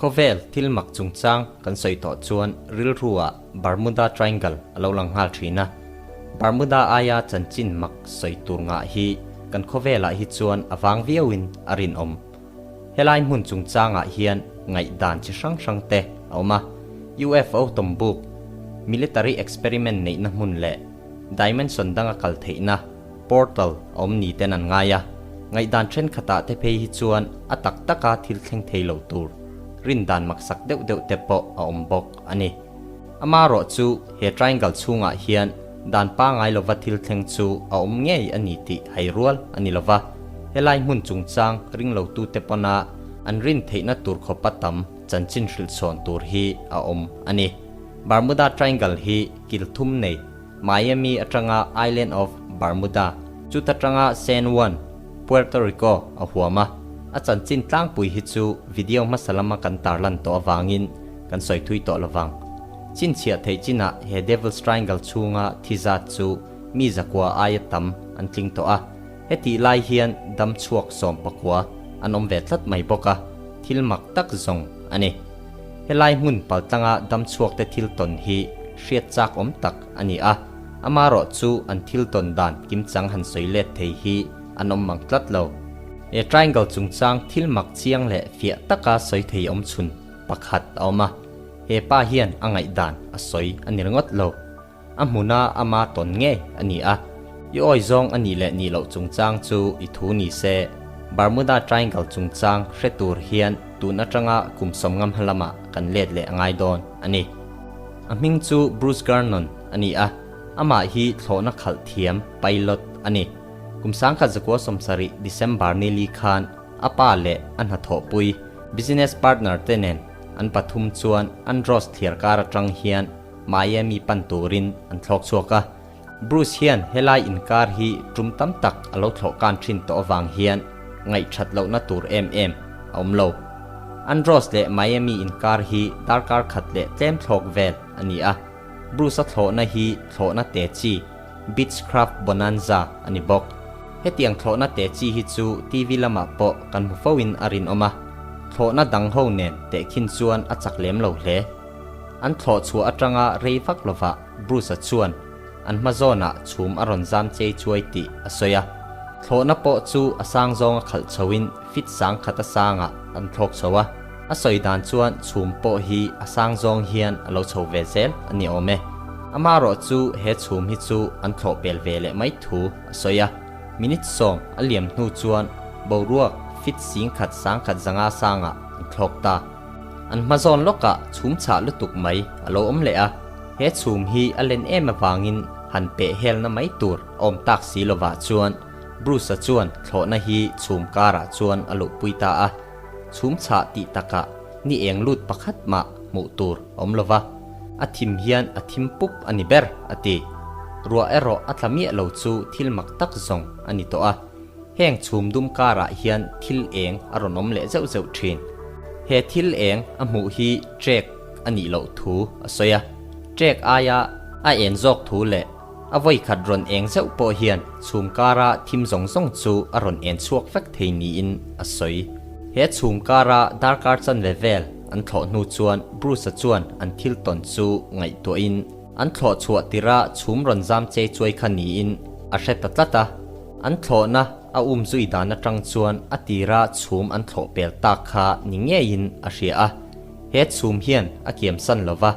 Khawvel thil mak chungchang kan sawi tawh chuan rilru-ah Bermuda Triangle a lo lang nghal thin a. Bermuda aia chanchin mak sawi tur ngah hi kan khawvelah hi chuan a vang viauin a rinawm. Helai hmun chungchangah hian ngaihdan chi hrang hrang te a awm a, UFO tawmbuk, military experiment neihna hmun leh dimension danga kal theihna portal a awm ni ten an ngai a, ngaihdan thenkhatah te phei hi chuan a tak taka thil thleng thei lo tur rindan maksak deuh deuh te pawh a awm bawk a ni. Amaherawh chu he triangle chhungah hian dan pangai lova thil thleng chu a awm ngei a ni tih hai rual a ni lova, helai hmun chungchang ringlotute pawna an rin theihna tur khawpa tam chanchin hrilhchhawn tur hi a awm a ni. Bermuda Triangle hi kil thum nei Miami atanga Island of Bermuda, chuta tanga San Juan, Puerto Rico a huam a, a chanchin tlangpui hi chu video hmasa lama kan tarlan tawh avangin kan sawi thui tawh lovang. Chinchhiah theih chinah he Devil's Triangle chhunga thi zat chu mi zakua aia tam an tling tawh a, hetih lai hian dam chhuak 19 an awm ve tlat mai bawk a, thil mak tak zawng a ni. Helai hmun paltlanga dam chhuakte thil tawn hi hriat chak awm tak a ni a, amaherawh chu an thil tawn dan kimchang han sawi let thei hi an awm mang tlat lo. He triangle chungchang thil mak chiang leh fiah taka sawi thei awm chhun pakhat a awm a, he pa hian a ngaihdan a sawi a ni ringawt lo. A hmuna ama tawn ngei a ni a, i awi zawng a nih leh nih loh chungchang chu i thu ni se. Bermuda Triangle chungchang hre tur hian tun atanga kum 50 hma lamah kan let leh a ngai dawn a ni. A hming chu Bruce Gernon a ni a, amah hi thlawhna khalh thiam, pilot, a ni. Kum 1970 December ni li khan a pa leh a hnathawhpui, business partner, te nen an pathum chuan Andros thliar kar atang hian Miami pan turin an thlawk chhuak a. Bruce hian helai inkar hi tum tam tak a lo thlawh kan thin tawh avang hian ngaihthat lohna tur em em a awm lo. Andros leh Miami inkar hi darkar khat leh tlem thlawk vel a ni a. Bruce-a thlawhna hi thlawhna te chi Beechcraft Bonanza a ni bawk. Hetiang thlawhna te chi hi chu TV lamah pawh kan hmu fo in a rinawm a. Thlawhna dang ho nen tehkhin chuan a chak lem lo hle. An thlawh chhuah atanga rei vak lovah Bruce-a chuan an hma zawnah chhum a rawn zam chei chuai tih a sawi a. Thlawhna pawh chu a sang zawnga khalh chhoin fit sang khat a sangah an thlawk chho a. A sawi dan chuan chhum pawh hi a sang zawng hian a lo chho ve zel a ni awm e. Amaherawh chu he chhum hi chu an thlawh pel ve leh mai thu a sawi a. Minute 10 a liam hnu chuan boruak fit 10,000 150 sangah an thlawk ta. An hma zawn lawkah chhum chhah lutuk mai a lo awm leh a, he chhum hi a len em avangin han peh helna mai tur a awm tak si lovah chuan Bruce-a chuan thlawhna hi chhum karah chuan a luhpui ta a. Chhum chhah tih takah ni eng lut pakhat mah hmuh tur a awm lova, a thim hian a thim pup a ni ber, a ti. Ruah erawh a tla miah lo chu thil mak tak zawng a ni tawh a. Heng chhum dum karah hian thil eng a rawn awm leh zeuh zeuh thin. He thil eng a hmuh hi trek a nih loh thu a sawi a. Trek aia a en zawk thu leh a vawi khat rawn eng zeuh pawh hian chhum kara thim zawng zawng chu a rawn en chhuak vek thei niin a sawi. He chhum kara darkar chanve vel an thlawh hnu chuan Bruce-a chuan an thil tawn chu ngaihtuahin an thlawh chhuah tirha chhum rawn zam chei chuai kha niin a hre ta tlat a. An thlawhna a um zui dan atang chuan a tira chhum an thlawh pel tak kha ni ngeiin a hria a. He chhum hian a kiam san lova,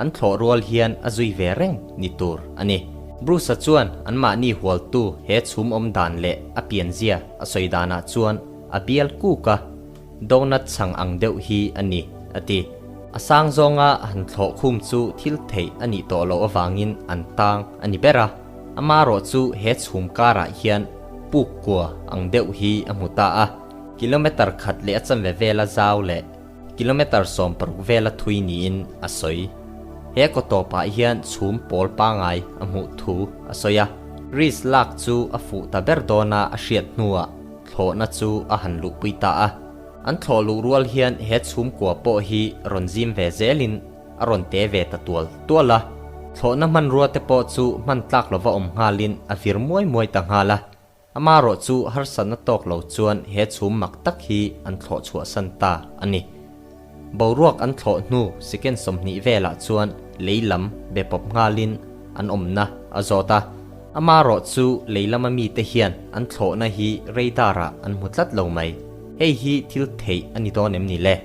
an thlawh rual hian a zui ve reng ni tur a ni. Bruce-a chuan anmahni hualtu he chhum awm dan leh a pianzia a sawi danah chuan a bial kuk a, donut chhang ang deuh hi a ni, a ti. A sang zawnga han thlawh khum chu thil theih a nih tawh loh avangin an tang a ni ber a. Amaherawh chu he chhum karah hian puk kua ang deuh hi a hmu ta a, kilometer khat leh a chanve vela zau leh kilometer 60 vela thui niin a sawi. He kaw tawpah hian chhum pawl pangai a hmuh thu a sawi a, risk lak chu a fuh ta ber dawna a hriat hnuah thlawhna chu a han luhpui ta a. An thlawh luh rual hian he chhum kua pawh hi rawn zim ve zelin a rawn te ve ta tual tual a, thlawhna hmanrua te pawh chu hman tlak lova awm nghalin a vir muai muai ta nghal a, amaherawh chu harsatna tawk lo chuan he chhum mak tak hi an thlawh chhuahsan ta a ni. Boruak an thlawh hnu second 20 velah chuan lei lam be pawp nghalin an awmna a zawt a. Amarawh chu lei lama mite hian an thlawhna hi radar-ah an hmu tlat lo mai. Hei hi thil theih a ni dawn em ni le?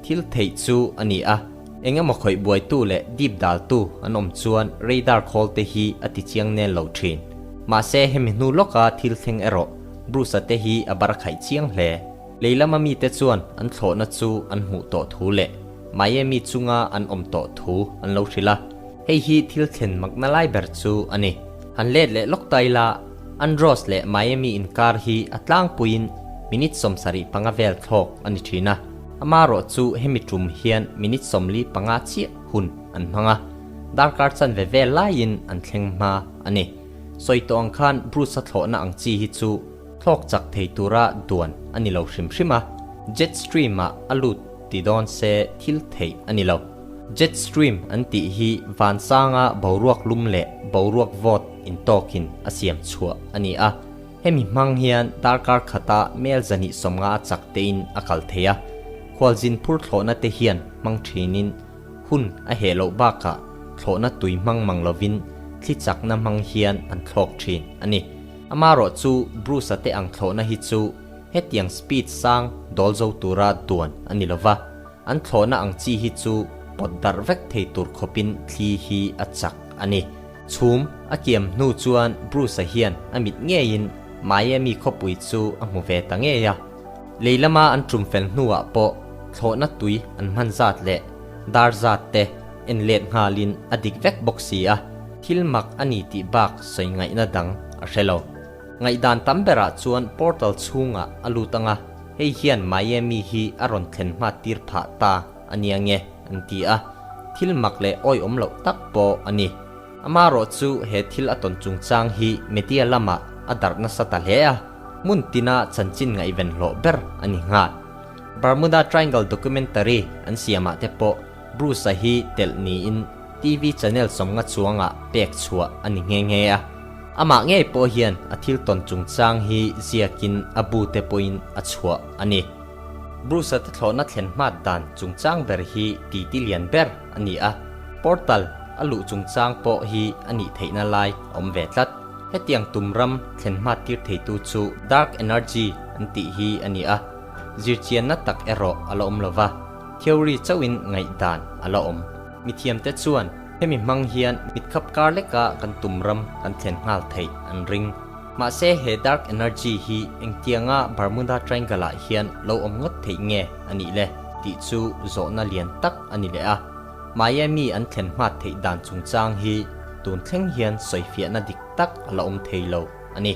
Thil theih chu a ni a, eng emaw khawih buaitu leh dip daltu an awm chuan radar khawl te hi a ti chiang nel lo thin. Mahse hemi hnu lawka thil thleng erawh Bruce-a te hi a bar khaih chiang hle. Lei lama mite chuan an thlawhna chu an hmuh tawh thu leh Miami chunga an awm tawh thu an lo hrilh a. Hei hi thil thlen makna lai ber chu a ni. Han let leh lawk ta ila, Andros leh Miami inkar hi a tlangpuiin minute 75 vel thlawk a ni thin a. Amarawh chu hemi tum hian minute 45 chiah hun an hmang a, darkar chanve vel laiin an thleng hma a ni. Sawi tawh ang khan Bruce-a thlawhna ang chi hi chu thlawk chak thei tura duan a ni lo hrim hrim a, jet stream-ah a lut ti dawn se thil theih a ni lo. Jet stream an tih hi vansanga boruak lum leh boruak vawt intawkin a siam chhuah a ni a. Hemi hmang hian darkar khata mel 250 a chak tein a kal thei a. Khualzin phur thlawhna te hian hmang thinin hun a heh loh bakah thlawhna tui hmang mang lovin thli chakna hmang hian an thlawk thin a ni. Amarawh chu Bruce-a te ang thlawhna hi chu hetiang speed sang dawl zo tura duan a ni lova, an thlawhna ang chi hi chu pawt darh vek thei tur khawpin thli hi a chak a ni. Chhum a kiam hnu chuan Bruce-a hian a mit ngeiin Miami khawpui chu a hmu ve ta ngei a. Lei lama an tum fel hnuah pawh thlawhna tui an hman zat leh dar zat te en let nghalin a dik vek bawk si a, thil mak a ni tih bak sawi ngaihna dang a hre lo. Ngaihdan tam berah chuan portal chhungah a lut anga, hei hian Miami hi a rawn thlen hma tir phah ta a nia nge an ti a, thil mak leh awihawm loh tak pawh a ni. Amarawh chu he thil a tawn chungchang hi media lamah a darh nasa ta hle a, hmun tina chanchin ngaihven hlawh ber a ni nghal. Bermuda Triangle documentary an siamah te pawh Bruce-a hi telh niin TV channel 50 chuangah pek chhuah a ni nghe nghe a. Amah ngei pawh hian a thil tawn chungchang hi ziakin a bu te pawhin a chhuah a ni. Bruce-a te thlawhna thlen hmat dan chungchang ber hi titi lian ber a ni a, portal a luh chungchang pawh hi a nih theihna lai a awm ve tlat. Hetiang tum ram thlen hmat tir theitu chu dark energy an tih hi a ni a, zirchianna tak erawh a la awm lova, theory chauhin ngaihdan a la awm. Mithiamte chuan hemi hmang hian mitkhap kar leka kan tum ram kan thlen nghal theih an ring. Mahse he dark energy hi engtianga Bermuda Triangle-ah hian lo awm ngawt theih nge a nih le tih chu zawhna lian tak a ni leh a. Miami an thlen hmat theih dan chungchang hi tun thleng hian sawifiahna dik tak a la awm thei lo a ni.